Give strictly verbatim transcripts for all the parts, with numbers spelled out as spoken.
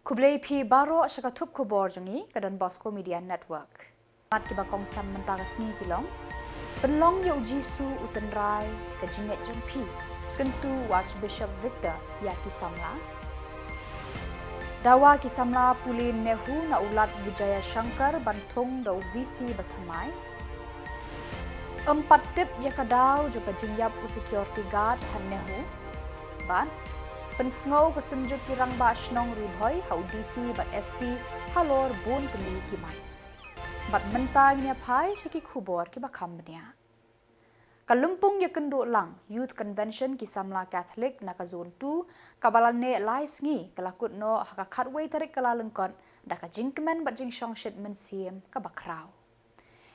Khublei phi baroh sha ka thup khubor jong ngi ka Don Bosco Media Network. Mat kiba kongsan mynta ka sngi ki long: Pynlong ïa u Jisu u tynrai ka jingngeit jong phi, kyntu u Archbishop Victor ïa ki samla. Dawa ki samla pule NEHU na u Lat Vijayashankar ban thung da u VC ba thymmai. Ym pat tip ïa ka daw jong ka jingïap u security guard ha NEHU. Bad pynsngew ka Synjuk ki Rangbah Shnong Ri Bhoi ha u DC bad SP halor bun tylli ki mat. Bad mynta ngin ïa phai sha ki khubor kiba kham bniah. Ka lympung ïakynduh lang, Youth Convention ki samla Catholic na ka Zone two, kaba la neh lai sngi, ka la kut noh ha ka khatwei tarik Kyllalyngkot da ka jingkmen bad jingshongshit mynsiem kaba khraw.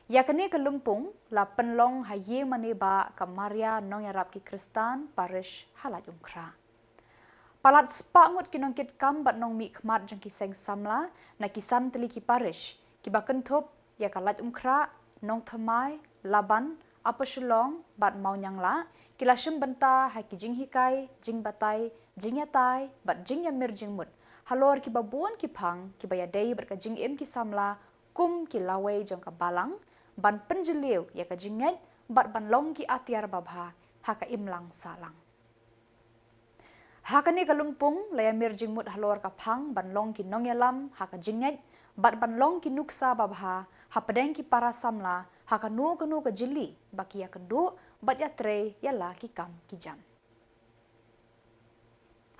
Ïa kane ka lympung la pynlong ha ïingmane bah ka Maria Nongïarap ki Khristan Parish ha Laitumkhrah. Palat spah ngut ki nongkitkam bad nongmihkhmat jong ki seng samla na ki san tylli ki parish kiba kynthup ïa ka Laitumkhrah, Nongthymmai, Laban, Upper Shillong bad Mawnianglah, ki la shim bynta ha ki jinghikai, jingbatai, jingïatai bad jingïamir jingmut halor kiba bun ki phang kiba ïadei bad ka jingim ki samla kum ki lawei jong ka Balang, ban pynjylliew ïa ka jingngeit bad ban long ki atiar babha ha ka imlang sahlang. Ha kane ka lympung la ïamir jingmut halor ka phang ban long ki nongïalam ha ka jingngeit bad ban long ki nuksa babha hapdeng ki para samla ha kano kano ka jylli ba ki ïakynduh bad ïatrei ïa la ki kam ki jam.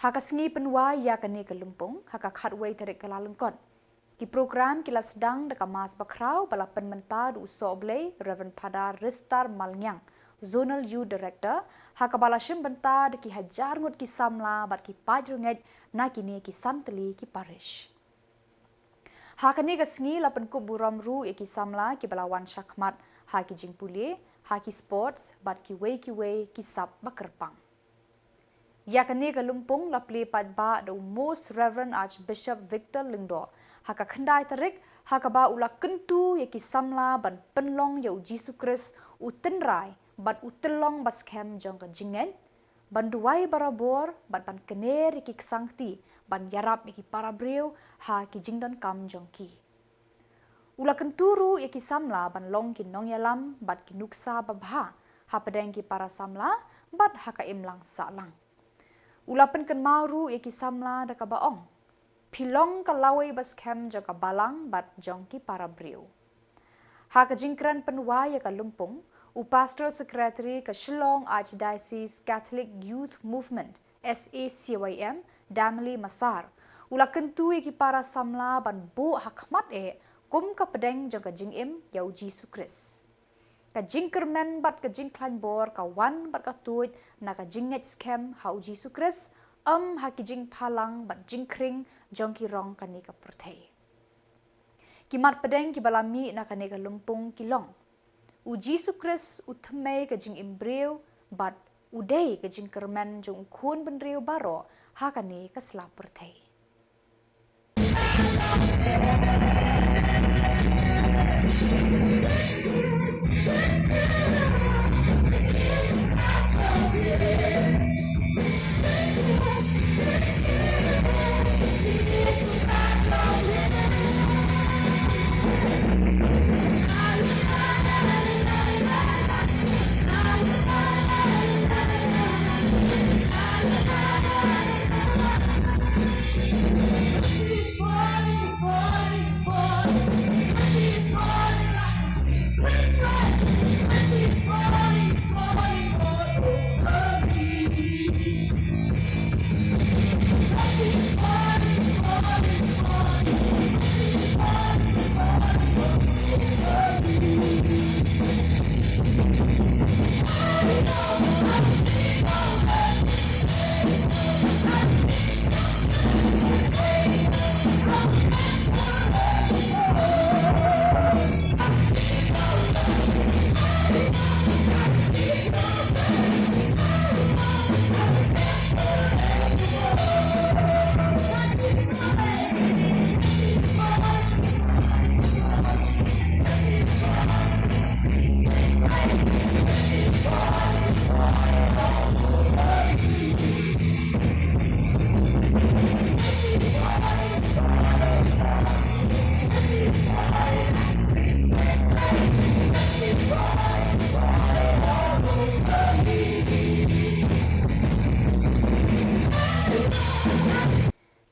Ha ka sngi pynwai ïa kane ka lympung ha ka khatwei tarik Kyllalyngkot, ki program ki la sdang da ka Mass bakhraw ba la pynmynta da u Sohblei Reverend Phadar Ristar Malngiang, Zonal Youth Director, ha kaba la shim bynta da ki hajar ngut ki samla bad ki paid riewngeit na kine ki san tylli ki parish. Ha kane ka sngi la pynkup burom ruh ïa ki samla kiba la wan shakhmat ha ki jingpule, ha ki sports bad kiwei kiwei ki sap ba kyrpang. Ïa kane ka lympung la plie paidbah da u Most Reverend Archbishop Victor Lyngdoh ha ka khyndai tarik, ha kaba u la kyntu ïa ki samla ban pynlong ïa u Jisu Khrist u tynrai bad u tyllong ba skhem jong ka jingngeit, ban duwai barabor bad ban kner ïa ki ksangkti ban ïarap ïa ki para briew ha ki jingdonkam jong ki. U la kyntu ruh ïa ki samla ban long ki nongïalam bad ki nuksa babha hapdeng ki para samla bad ha ka imlang sahlang. U la pynkynmaw ruh ïa ki samla da kaba ong, phi long ka lawei ba skhem jong ka Balang bad jong ki para briew. Ha ka jingkren pynwai ïa ka lympung, u Pastoral Secretary ka Shillong Archdiocese Catholic Youth Movement, S A C Y M, Damali Masar, u la kyntu ïa ki para samla ban buh ha khmat eh kum ka pdeng jong ka jingim ïa u Jisu Khrist. Ka jingkyrmen bad ka jingkhlaiñ bor ka wan bad ka tuid na ka jingngeit skhem ha u Jisu Khrist, ym ha ki jingphalang bad jingkhring jong ki rong kane ka pyrthei. Ki mat pdeng kiba la mih na kane ka lympung ki long: U Jisu Khrist u thymmei ka jingim briew bad u dei ka jingkyrmen jong u khun bynriew baroh ha kane ka sla pyrthei.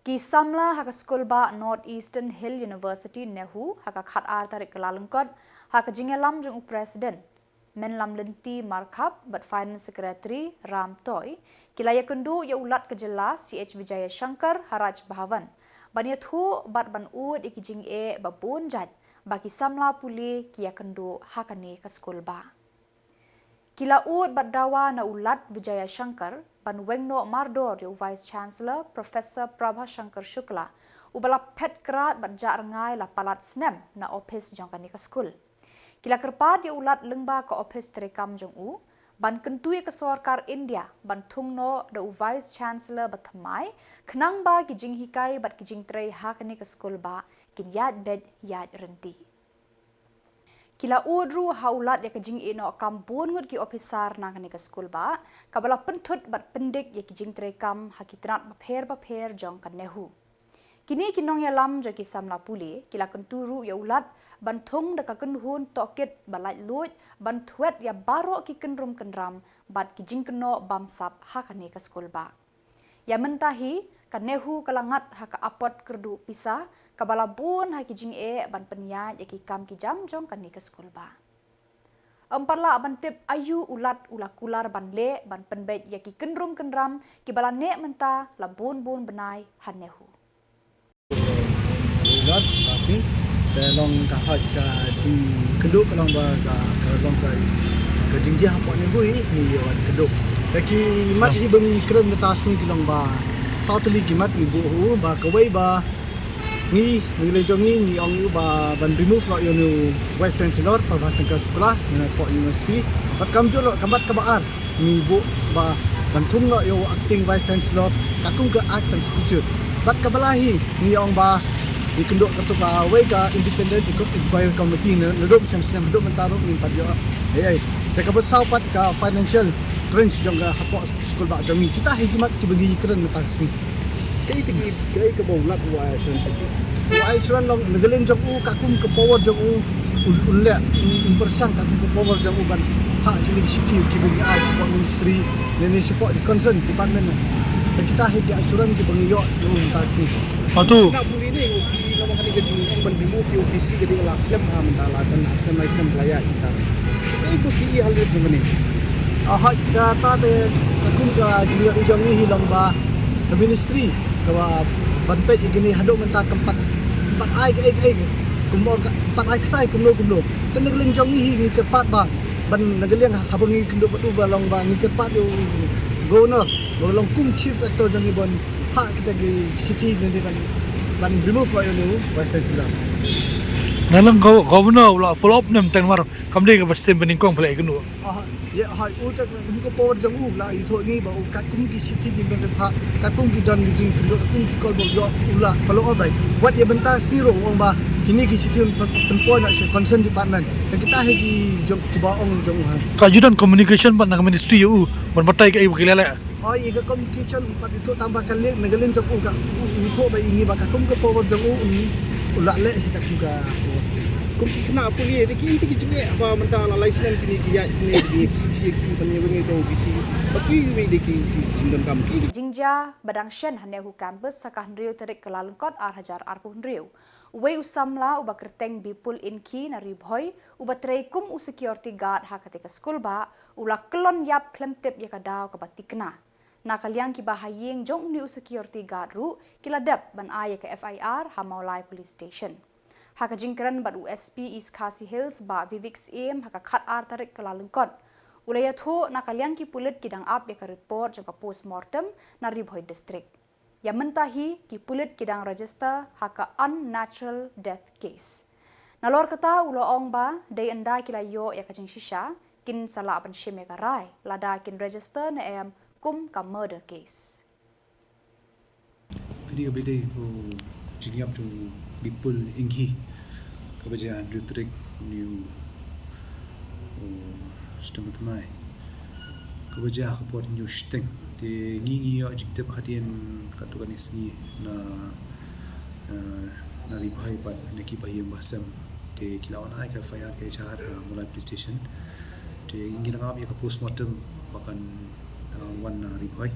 Ki samla ha ka skulbah North Eastern Hill University, NEHU, ha ka khatar tarik Kyllalyngkot, ha ka jingïalam jong u President Menlam Lynti Markhap bad Finance Secretary Ram Toi, ki la ïakynduh ïa u Lat ka jylla C H Vijayashankar ha Raj Bhavan ban ïathuh bad ban ud ïa ki jingeh ba bun jait ba ki samla pule ki ïakynduh ha kane ka skulbah. Ki la ud bad dawa na u Lat Vijayashankar ban weng noh mardor ïa u Vice Chancellor Professor Prabha Shankar Shukla, uba la phet krad bad jah rngai la palat snem na ophis jong kane ka skul. Ki la kyrpad ïa u Lat lyngba ka ophis treikam jong u ban kyntu ïa ka sorkar India ban thung noh da u Vice Chancellor ba thymmai, khnang ba ki jinghikai bad ki jingtrei ha kane ka skulbah kin ïaid beit ïaid rynti. Ki la ud ruh ha u Lat ïa ka jingïehnoh kam bun ngut ki ophisar na kane ka skulbah, kaba la pynthut bad pyndik ïa ki jingtreikam ha ki tnat bapher bapher jong ka NEHU. Kine ki nongïalam jong ki samla pule ki la kyntu ruh ïa u Lat ban thung da ka kynhun tohkit ba laitluid ban thwet ïa baroh ki kynrum kynram bad ki jingkynnoh bamsap ha kane ka skulbah. Ïa mynta hi, ka NEHU ka la ngat ha ka apot kyrduh pisa kaba la bun ha ki jingeh ban pynïaid ïa ki kam ki jam jong kane ka skulbah. Ym pat lah ban tip aïu u Lat u la kular ban leh ban pynbeit ïa ki kynrum kynram kiba la neh mynta la bun bun bnai ha NEHU. Lot, kasi. Te long ka hoi ka jingkynduh ka long ba ka, ka long ka, ka jingjia hapoh NEHU hi, ni wan kynduh. Te ki mat hi ba ngi kren mynta sngi ki long ba saw tylli ki mat ngi buh hu ba kawei ba ngi, ngi leh jong ngi, ngi ong ïa u ba ban remove noh ïa u Vice Chancellor Prabha Shankar Shukla na hapoh university. Bad kamjooh noh ka mat kaba ar ngi buh ba ban thung noh ïa u acting Vice Chancellor katkum ka Arts Institute. Bad kaba lai hi ngi ong ba ngi kynduh katto kawei ka independent inquiry committee na, naduh snem snem haduh mynta ruh ngim pat ïoh ei ei. Te kaba saw pat ka financial crunch jong ka hapoh skulbah jong ngi. Kita hi ki mat kiba ngi kren mynta sngi. Kaei te ki, kaei kaba u Lat u ai assurance ïa ki? U ai assurance long na ka liang jong u katkum ka power jong u, un, un leh, un, un pyrshang katkum ka power jong u ban phah kine ki shithi kiba ngi ai shapoh ministry ne, ne shapoh ki concern department. Te kita hi ki assurance kiba ngi ïoh na u mynta sngi. Atu. Na pule ne, u ki na ma kane ka jingong ban remove ïa u V C ka dei ka la slem ha mynta la kan slem lai slem la ïa kita. Kaei ba ki i halor jong kane? Ah, hoi kata te katkum ka jingïohi jong ngi hi long ba ka ministry kaba ban peit ïa kine haduh mynta kam pat, kam pat ai kaei kaei, kumno ka, kam pat ai ksai kumno kumno. Te na ka liang jong ngi hi ngi kyrpad ba ban na ka liang haba ngi kynduh bad u ba long ba ngi kyrpad ïa u governor ba long kum chief actor jong ngi ban phah kita ki shithi ne ban, ban remove ïa u Vice Chancellor. Na liang gov-, governor u la follow up ne em tang mar kam dei kaba stem banyngkong pynleh ïa kano. Ah, ïa, hoi, u ta ka, ka power jong u la ïathuh ngi ba u katkum ki shithi kiba ngi phah, katkum ki don ki jingkynduh, katkum ki call ba u ïoh u la follow up bai. Wat ïa mynta sngi ruh u ong ba kine ki shithi pyn-, pynpoi noh sha concern department. Te kita hi ki jong kiba ong jong u ha. Ka ju don communication bad na ka ministry ïa u ban batai kaei ba ki leh leh. Oh, ïa ka communication pat ïathuh tang ba ka link, na ka link jong u ka, u, u ïathuh ba ïa ngi ba katkum ka power jong u, u, u la leh hi katkum ka. Kum ki khynnah pule, te ki, te ki jingeh ba mynta la lai snem kine ki ïaid kine ki, ki, ki ban ïa weng ïa ka O B C. Ba kiwei de ki, ki jingdonkam ki. Jingjia ba dang shen ha NEHU campus ha ka hynriew tarik Kyllalyngkot ar hajar arphew hynriew. Uwei u samla uba kyrteng Bipul Inkhi na Ri Bhoi, uba trei kum u security guard ha kata ka skulbah, u la kyllon ïap khlem tip ïa ka daw kaba tikna. Na ka liang kiba ha ïing jong une u security guard ruh ki la dep ban ai ïa ka F I R ha Mawlai Police Station. Ha ka jingkren bad u S P East Khasi Hills Bah Vivek Syiem ha ka khatar tarik Kyllalyngkot, u la ïathuh na ka liang ki pulit ki dang ap ïa ka report jong ka postmortem na Ri Bhoi District. Ïa mynta hi ki pulit ki dang register ha ka unnatural death case. Nalor kata u la ong ba dei ynda ki la ïoh ïa ka jingshisha kin sa lah ban shim ïa ka rai lada kin register ne em kum ka murder case. Kane ka ba dei u jingïap jong u Bipul Inkhi kaba jia ha hynriew tarik une u, u snem ba thymmai. Kaba jia ha ka por hynñiew shiteng. Te ngi ngi ïoh jingtip hadien katto katne sngi na, eh, na Ri Bhoi bad na ki bahaïing bahasem. Te ki la wan ai ka F I R ka ejahar ha Mawlai Police Station. Te ngi la ap ïa ka postmortem ba kan, eh, wan na Ri Bhoi.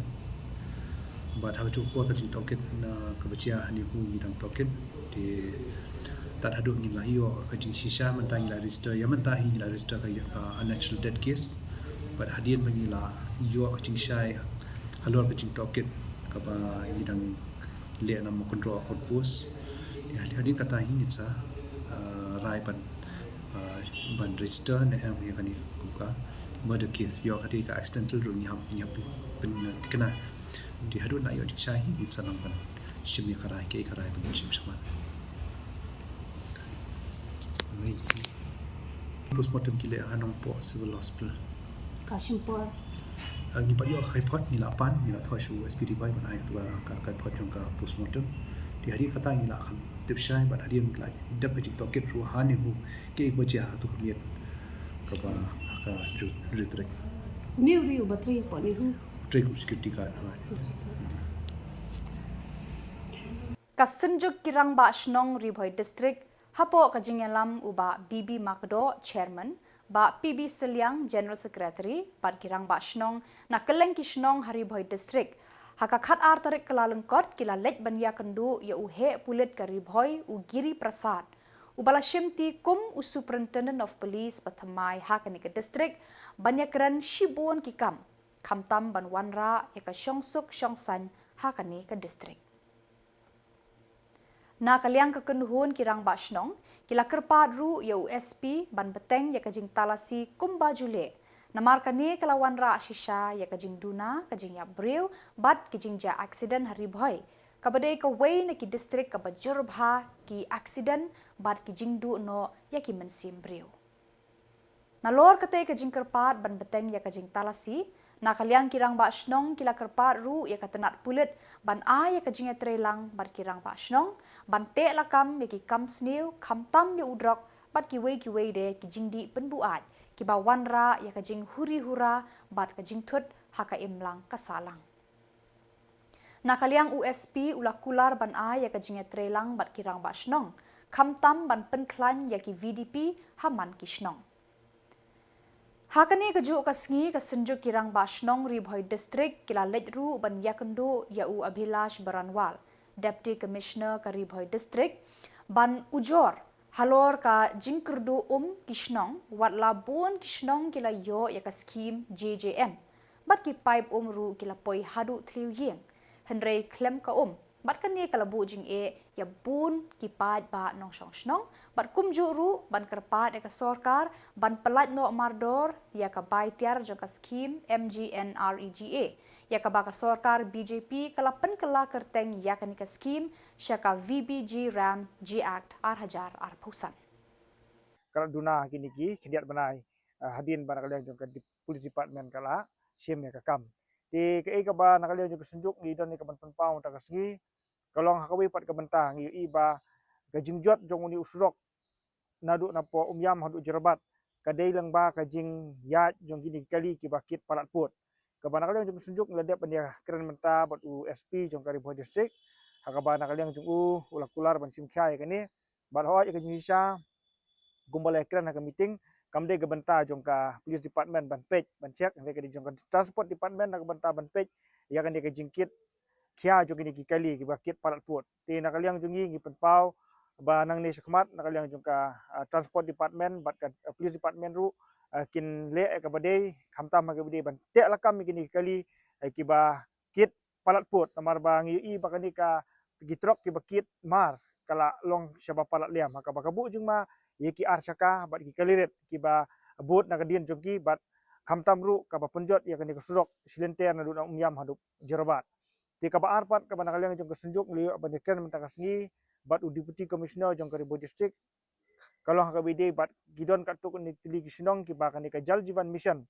Bad ha kajuh ka por ka jingtohkit, na kaba jia hangne hu ngi dang tohkit. Te tad haduh ngin la ïoh ka jingshisha, mynta ngi la register, ïa mynta hi ngi la register ka, ka unnatural death case. Bad hadien ba ngi la ïoh ka jingshai halor ka jingtohkit kaba ngi dang leh na Mawkynroh Outpost. Te hadien kata hi ngin sa, ah, rai ban, ah, ban register ne em ïa kane kum ka murder case, ïoh kata ka accidental ruh ngi hap, ngi hap pyn, pyn, uh, thikna. Te haduh la ïoh jingshai hi ngin sa nang ban shim ïa ka rai, kaei ka rai ban shim shakhmat. Postmortem ki leh ha Nongpoh Civil Hospital. Ka shim por. Ah, ngi pat ïoh ka report, ngi la pan, ngi la thoh sha u S P Ri Bhoi ban ai ka, ka, ka report jong ka postmortem. Te hadien kata ngi la kham tip shai bad hadien ngi la dep ka jingtohkit ruh hangne hu kaei kaba jia ha kato ka miet kaba ha ka Ri, Ri Trek. Une u ri uba trei hapoh ne hu? Trei kum security guard, ha. Ka Synjuk ki Rangbah Shnong Ri Bhoi District, hapoh ka jingïalam u Bah B B Makdoh, Chairman, Bah P B Sylliang, General Secretary, bad ki Rangbah Shnong na kylleng ki shnong ha Ri Bhoi District, ha ka khatar tarik Kyllalyngkot ki la leit ban ïakynduh ïa u Heh Pulit ka Ri Bhoi, u Giri Prasad, uba la shimti kum u Superintendent of Police ba thymmai ha kane ka district, ban ïakren shibun ki kam, khamtam ban wanrah ïa ka shongsuk shongsaiñ ha kane ka district. Na ka liang ka kynhun ki Rangbah Shnong, ki la kyrpad ruh ïa u S P ban bteng ïa ka jingtalasi kumba ju leh. Namar kane ka la wanrah shisha ïa ka jingduna, ka jingïap briew, bad ki jingjia accident ha Ri Bhoi, kaba dei kawei na ki district kaba jur bha ki accident bad ki jingduh noh ïa ki mynsiem briew. Nalor katei ka jingkyrpad ban bteng ïa ka jingtalasi, na ka liang ki Rangbah Shnong ki la kyrpad ruh ïa ka tnat pulit ban ai ïa ka jingïatreilang bad ki Rangbah Shnong, ban teh lakam ïa ki kam sniew, khamtam ïa u drok, bad kiwei kiwei de ki jingdih pynbuaid kiba wanrah ïa ka jinghuri hura bad ka jingthut ha ka imlang ka sahlang. Na ka liang u S P u la kular ban ai ïa ka jingïatreilang bad ki Rangbah Shnong, khamtam ban pynkhlaiñ ïa ki V D P ha man ki shnong. Ha kane kajuh ka sngi ka Synjuk ki Rangbah Shnong Ri Bhoi District ki la leit ruh ban ïakynduh ïa u Abhilash Baranwal, Deputy Commissioner ka Ri Bhoi District, ban ujor halor ka jingkyrduh um ki shnong, watla bun ki shnong ki la ïoh ïa ka skhim J J M, bad ki paip um ruh ki la poi haduh thliew ïing, hynrei khlem ka um, bad kane ka la buh jingeh ïa bun ki paidbah nongshong shnong, bad kumjuh ruh ban kyrpad ïa ka sorkar ban pyllait noh mardor ïa ka bai tiar jong ka skhim M G N R E G A, ïa kaba ka sorkar B J P ka la pynkylla kyrteng ïa kane ka skhim sha ka V B G RAM G Act ar hajar arphew san. Ka la duna kine ki khyndiat bnai, eh, hadien ba na ka liang jong ka dip-, Police Department ka la shim ïa ka kam. Te kaei kaba na ka liang jong ka Synjuk ngi don ïa ka ban pynpaw mynta ka sngi, ka long ha kawei pat ka bynta ngi ïohi ba ka jingjot jong une u surok naduh napoh Umiam haduh Jorabat, ka dei lyngba ka jingïaid jong kine ki kali kiba kit palat pud. Kaba na ka liang jong ka Synjuk ngi la dep ban ïakren mynta bad u S P jong ka Ri Bhoi District, ha kaba na ka liang jong u u la kular ban shim khia ïa kane, bad hooid ïa ka jingshisha kumba la ïakren ha ka meeting, kam dei ka bynta jong ka Police Department ban peit, ban check, hynrei ka dei jong ka Transport Department na ka bynta ban peit ïa kane ka jingkit khia jong kine ki kali kiba kit palat pud. Te na ka liang jong ngi ngi pynpaw ba nangne shakhmat na ka liang jong ka, ah, Transport Department bad ka, ah, Police Department ruh, ah, kin leh ïa kaba dei, khamtam ha kaba dei ban teh lakam ïa kine ki kali, eh, kiba kit palat pud, namar ba ngi ïohi ba kane ka, ki trok kiba kit mar ka la long shaba palat liam, ha kaba ka buh jingma ïa ki ar shaka bad ki kali rit kiba bud na ka dien jong ki, bad khamtam ruh kaba pynjot ïa kane ka surok shilynter naduh na Umiam haduh Jorabat. Te kaba ar pat kaba na ka liang jong ka Synjuk ngi la ïoh ban ïakren mynta ka sngi bad u Deputy Commissioner jong ka Ri Bhoi District, ka long ha kaba ïadei bad ki don katto katne tylli ki shnong kiba kane ka Jal Jeevan Mission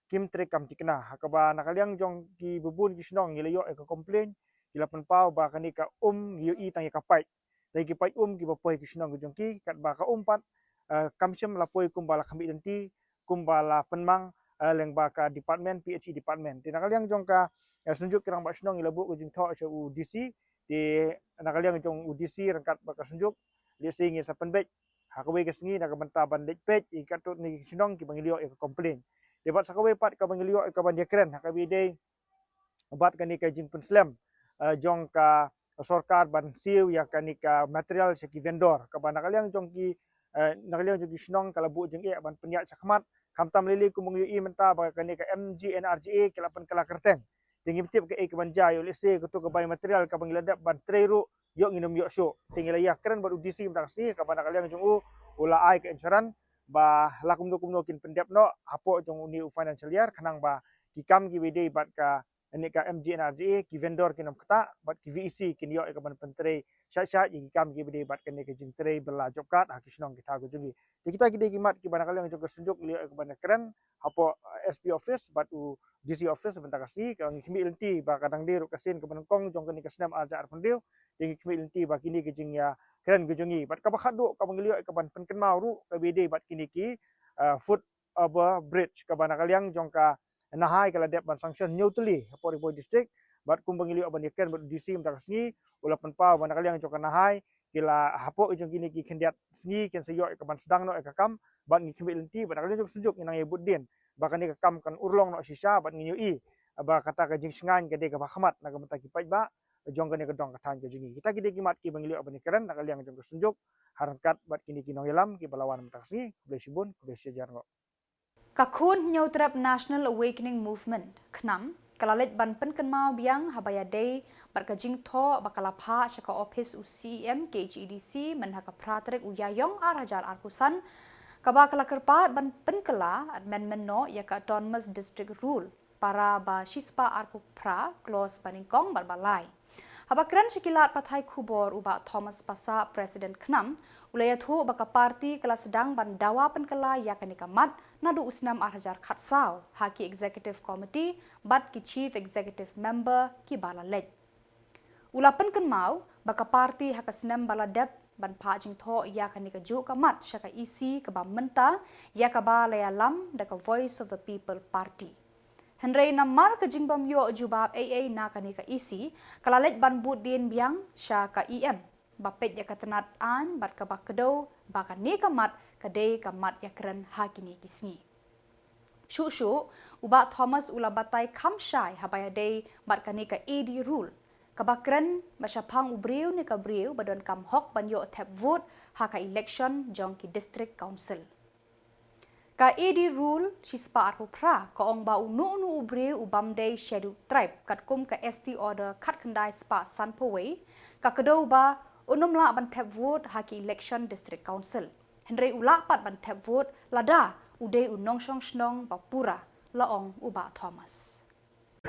kim trei kam thikna, ha kaba na ka liang jong kiba bun ki shnong ngi la ïoh ïa ka complain, ki la pynpaw ba kane ka um ngi ïohi tang ïa ka paip, tang ïa ki paip um kiba poi ki shnong ki jong ki, katba ka um pat, eh, kam shym la poi kumba la khmih lynti, kumba la pynmang, eh, lyngba ka department, P H E department. Te na ka liang jong ka, eh, Synjuk ki Rangbah Shnong ngi la buh ka jingthoh sha u D C, te na ka liang jong u D C ryngkat bad ka Synjuk, lehse ngin sa pynbeit ha kawei ka sngi na ka bynta ban leit peit ïa katto katne ki shnong kiba ngi la ïoh ïa ka complain. Te bad sa kawei pat kaba ngi la ïoh ïa ka ban ïakren ha kaba ïadei bad kane ka jingpynslem eh, jong ka sorkar ban siew ïa kane ka material sha ki vendor, kaba na ka liang jong ki, eh, na ka liang jong ki shnong ka la buh jingeh ban pynïaid shakhmat. Khamtam lei lei kumba ngi ïohi mynta ba kane ka M G N R G A ki la pynkylla kyrteng. Te ngim tip kaei kaban jia, ïoh lehse kato ka bai material kaba ngi la dep ban trei ruh ïoh ngin ym ïoh shuh. Te ngi la ïakren bad u D C mynta ka sngi, kaba na ka liang jong u u la ai ka insurance ba la kumno kumno kin pyndep noh hapoh jong une u financial year, khnang ba ki kam kiba ïadei bad kane ka M G N R G A, ki vendor kin ym ktah bad ki V E C kin ïoh ïa kaban pyntrei shai shai ïa ki kam kiba ïadei bad kane ka jingtrei bylla job card ha ki shnong ki thaw ka jong ngi. Te kita ki dei ki mat kiba na ka liang jong ka Synjuk la ïoh ïa kaban kren hapoh, eh, S P office bad u D C office mynta ka sngi. Ka ngi khmih lynti ba ka dang dei ruh ka sien kaba nyngkong jong kane ka snem ar hajar arphew hynriew. Te ngi khmih lynti ba kine ki jingïakren ka jong ngi bad kaba khatduh kaba ngi la ïoh ïa kaban pynkynmaw ruh kaba ïadei bad kine ki, eh, foot over bridge, kaba na ka liang jong ka NEHAI ka la dep ban sanction hynñiew tylli hapoh Ri Bhoi District. Bad kumba ngi la ïoh ban ïakren bad u D C mynta ka sngi, u la pynpaw ba na ka liang jong ka NEHAI ki la hapoh jong kine ki khyndiat sngi kin sa ïoh ïa kaban sdang noh ïa ka kam. Bad ngi khmih lynti bad na ka liang jong ka Synjuk ngi nang ïa bud dien ba kane ka kam kan urlong noh shisha, bad ngi ïohi ba kata ka jingshngaiñ ka dei kaba khmat na ka bynta ki paidbah jong kane ka dong ka thaiñ ka jong ngi. Kita ki dei ki mat kiba ngi la ïoh ban ïakren na ka liang jong ka Synjuk ha ryngkat bad kine ki nongïalam kiba la wan mynta ka sngi. Khublei shibun, khublei shihajar nguh. Ka Khun Hynñiewtrep National Awakening Movement, KHNAM, ka la leit ban pynkynmaw biang haba ïadei bad ka jingthoh ba ka la phah sha ka ophis u C E M K H A D C mynha ka phra tarik u Ïaïong ar hajar arphew san, kaba ka la kyrpad ban pynkylla amendment noh ïa ka Autonomous District Rule para ba shispah arphew phra, clause ba nyngkong bad ba lai. Haba kren sha ki lad pathai khubor u Bah Thomas Passah, President KHNAM, u la ïathuh ba ka party ka la sdang ban dawa pynkylla ïa kane ka mat naduh u snem ar hajar khatsaw ha ki Executive Committee bad ki Chief Executive Member kiba la leit. U la pynkynmaw ba ka party ha ka snem ba la dep ban phah jingthoh ïa kane kajuh ka mat sha ka E C kaba mynta, ïa kaba la ïalam da ka Voice of the People Party. Hynrei namar ka jingbym ïoh jubab ei ei na kane ka E C, ka la leit ban bud dien biang sha ka E M ba peit ïa ka tnat aiñ bad kaba kdew ba kane ka mat ka dei ka mat ïakren ha kine ki sngi. Shuh shuh, u Bah Thomas u la batai kham shai haba ïadei bad kane ka A D rule, kaba kren ba shaphang u briew ne ka briew ba donkam hok ban ïoh thep vote ha ka election jong ki District Council. Ka A D rule shispah arphew phra ka ong ba uno uno u briew u bym dei Scheduled Tribe katkum ka S T order khatkhyndai spah sanphew wei, ka kdew ba un ym lah ban thep vote ha ki election District Council. Hynrei u lah pat ban thep vote lada u dei u nongshong shnong ba pura, la ong u Bah Thomas.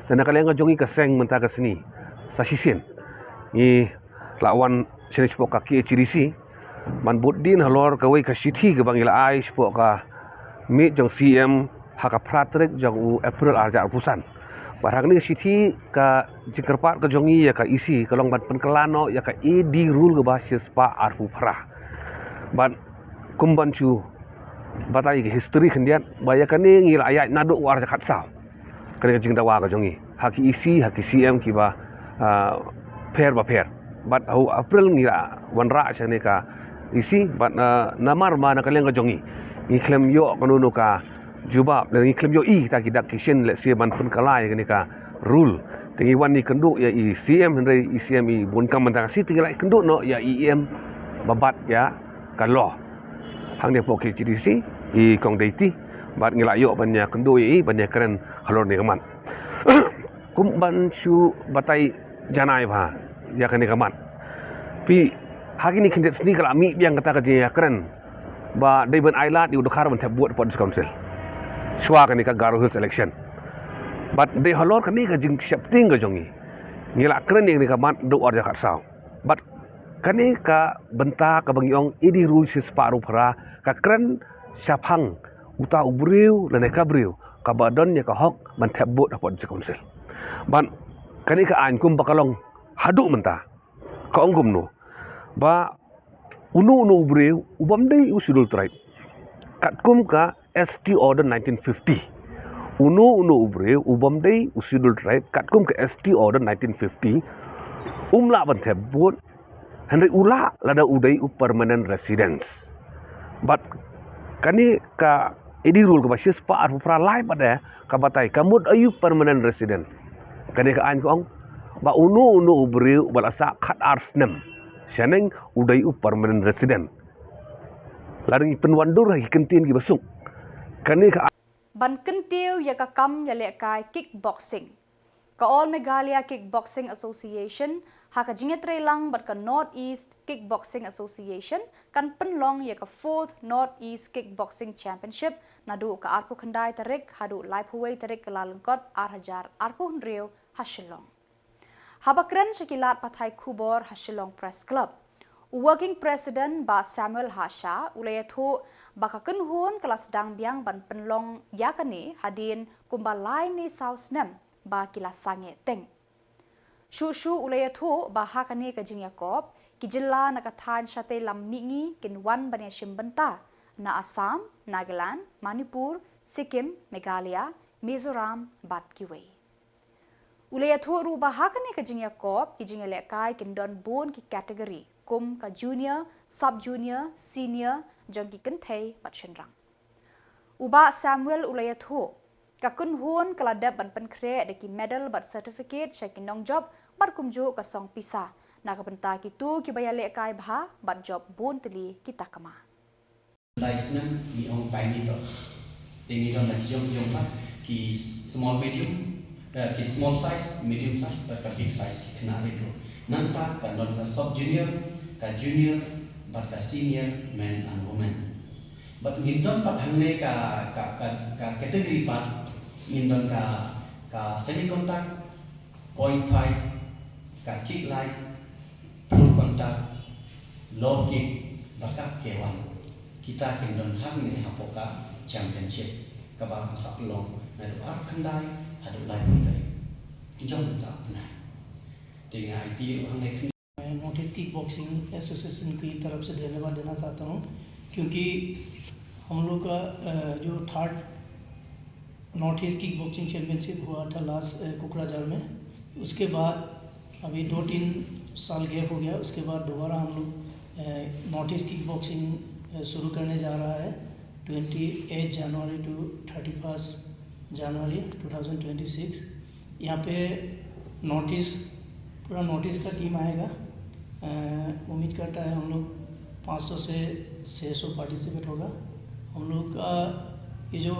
Na ka liang ka jong ngi ka seng mynta ka sngi, sa shisien ngi la wan shane shapoh ka K H A D C ban bud dien halor kawei ka shithi kaba ngi la ai shapoh ka miet jong C M ha ka phra tarik jong u April ar hajar arphew san. Bad ha kane ka shithi ka jingkyrpad ka jong ngi ïa ka E C ka long ban pynkylla noh ïa ka A D rule kaba shispah arphew phra. Bad kum ban shu batai ka history khyndiat ba ïa kane ngi la ïaid naduh u ar hajar khatsaw. Kane ka jingdawa ka jong ngi ha ki E C, ha ki C M kiba, ah, pher ba pher. Bad ha u April ngi la wanrah sha kane ka E C bad, ah, namar ba na ka liang ka jong ngi ngi khlem ïoh kano kano ka jubab, lane ngi khlem ïohi kita ki dak ki shin, let's say, ban pynkylla ïa kane ka rule. Te ngi wan ngi kynduh ïa i C M, hynrei i C M i bun kam mynta ka sngi, te ngi la kynduh noh ïa i E M ba bat ïa ka law. Hangne hapoh K H A D C i Kong Deiti, bad ngi la ïoh ban ïa kynduh ïa i ban ïa kren halor ne ka mat. Kum ban shu batai janai bha ïa kane ka mat. Phi, ha kine khyndiat sngi ka la mih biang kata ka jingïakren ba dei ban ai lad ïa u Dkhar ban thep vote hapoh District Council shwa kane ka Garo Hills election. Bad dei halor kane ka jingsheptieng ka jong ngi, ngi la kren ïa kane ka mat naduh u ar hajar khatsaw. Bad kane ka bynta kaba ngi ong A D rule shispah arphew phra ka kren shaphang uta u briew lane ka briew kaba don ïa ka hok ban thep vote hapoh District Council. Bad kane ka aiñ kumba ka long haduh mynta ka ong kumno ba uno uno u briew u bym dei u Scheduled Tribe katkum ka S T Order nineteen fifty. Uno uno u briew u bym dei u Scheduled Tribe katkum ka S T Order nineteen fifty um lah ban thep vote, hynrei u lah lada u dei u permanent residence. Bad kane ka A D rule kaba shispah arphew phra lai pat de ka batai ka mut aïu permanent resident. Kane ka aiñ ka ong Ba uno uno u briew ba la sah khat ar snem shaneng u dei u permanent resident. Lada ngi pynwandur ha ki kyntien kiba suk, kane ka Ban kyntiew ïa ka kam ïalehkai kickboxing, ka All Meghalaya Kickboxing Association ha ka jingïatreilang bad ka North East Kickboxing Association kan pynlong ïa ka fourth North East Kickboxing Championship naduh ka arphew khyndai tarik haduh laiphew wei tarik Kyllalyngkot ar hajar arphew hynriew ha Shillong. Haba kren sha ki lad pathai khubor ha Shillong Press Club, u Working President Bah Samuel Hasha u la ïathuh ba ka kynhun ka la sdang biang ban pynlong ïa kane hadien kumba lai ne saw snem ba ki la sangeh teng. Shuh shuh u la ïathuh ba ha kane ka jingïakop, ki jylla na ka thaiñ shatei lam mihngi kin wan ban ïashim bynta na Assam, Nagaland, Manipur, Sikkim, Meghalaya, Mizoram bad kiwei. U la ïathuh ruh ba ha kane ka jingïakop, ki jingïalehkai kin don bun ki category kum ka junior, sub junior, senior jong ki kynthei bad shynrang. U Bah Samuel u la ïathuh, ka kynhun ka la dep ban pynkhreh da ki medal bad certificate sha ki nongjop bad kumjuh ka song pisa na ka bynta kito kiba ïalehkai bha bad jop bun tylli ki takma. Lai snem ngi ong tiny tots. Te ngi don la ki jong jong pat ki small medium, eh, ki small size, medium size bad ka big size, ki khynnah rit ruh. Nangta kan don ka sub junior, ka junior bad ka senior men and women. Bad ngin don pat hangne ka ka ka, ka category pat ngin don ka ka semi contact, point fight, ka kick light, full contact, low kick bad ka K one. Kita kin don hangne hapoh ka championship kaba kan sa pynlong naduh arphew khyndai haduh laiphew tarik jong mynta u bnai. Te nga aiti ruh hangne khyndiat. मैं north east kick boxing association की तरफ से धन्यवाद देना चाहता हूँ, क्योंकि हम लोग का अ, जो third north east kick boxing championship हुआ था लास्ट अ, कोकराझार में। उसके बाद अभी दो तीन साल गैप हो गया, उसके बाद दोबारा हम लोग नॉर्थ ईस्ट किक बॉक्सिंग शुरू करने जा रहा है twenty eight January to thirty first January two thousand twenty six. यहाँ पे नॉर्थ ईस्ट, पूरा नॉर्थ ईस्ट का टीम आएगा। अ, उम्मीद करता है हम लोग पाँच सौ से छः सौ पार्टिसिपेट होगा। हम लोग का ये जो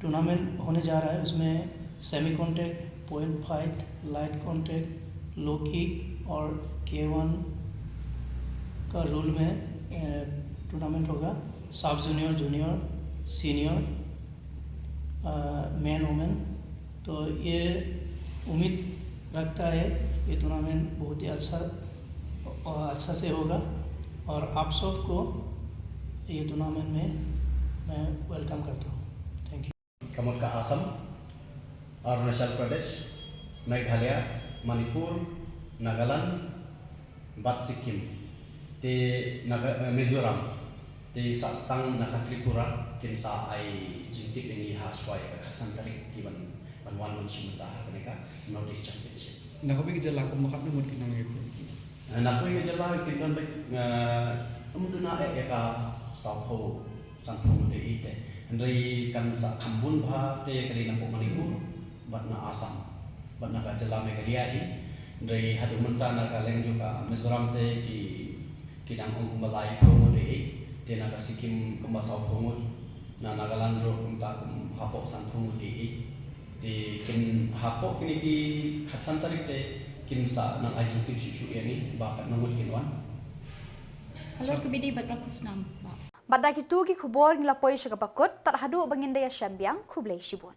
टूर्नामेंट होने जा रहा है, उसमें semi contact, point fight, light contact, low kick और के वन का रूल में टूर्नामेंट होगा। Sub junior, junior, senior, men, women. तो ये उम्मीद रखता है ये टूर्नामेंट बहुत ही अच्छा, अच्छा से होगा और आप सबको ये टूर्नामेंट में मैं वेलकम करता हूँ। Thank you. Ka mut ka Assam, Arunachal Pradesh, Meghalaya, Manipur, Nagaland bad Sikkim. Te Naga, eh, Mizoram. Te sa stang na ka Tripura kin sa ai jingtip ïa ngi ha shuwa ïa ka khatsan tarik ki ban ban wan ban shim bynta ha kane ka North East Championship. Na kawei ka jylla kumba katno ngut ki nongïakhun? Eh, na kawei ka jylla kin don beit, eh, ym duna eh ïa ka sawphew sanphew ngut eh te. Hynrei kan sa kham bun bha te ka dei na pdeng Manipur bad na Assam bad na ka jylla Meghalaya hi. Hynrei haduh mynta na ka liang jong ka Mizoram te ki ki dang ong kumba laiphew ngut eh, te na ka Sikkim kumba sawphew ngut, na Nagaland ruh kumta kum hapoh sanphew ngut eh. Te kin hapoh kine ki khatsan tarik te kin sa nang ai jingtip shuh shuh ïa ngi ba katno ngut kin wan. Halor kaba ïadei bad ka khusnam, Bah. Bad da kito ki khubor ngi la poi sha kaba kut, tad haduh ba ngin da ïashem biang, khublei shibun.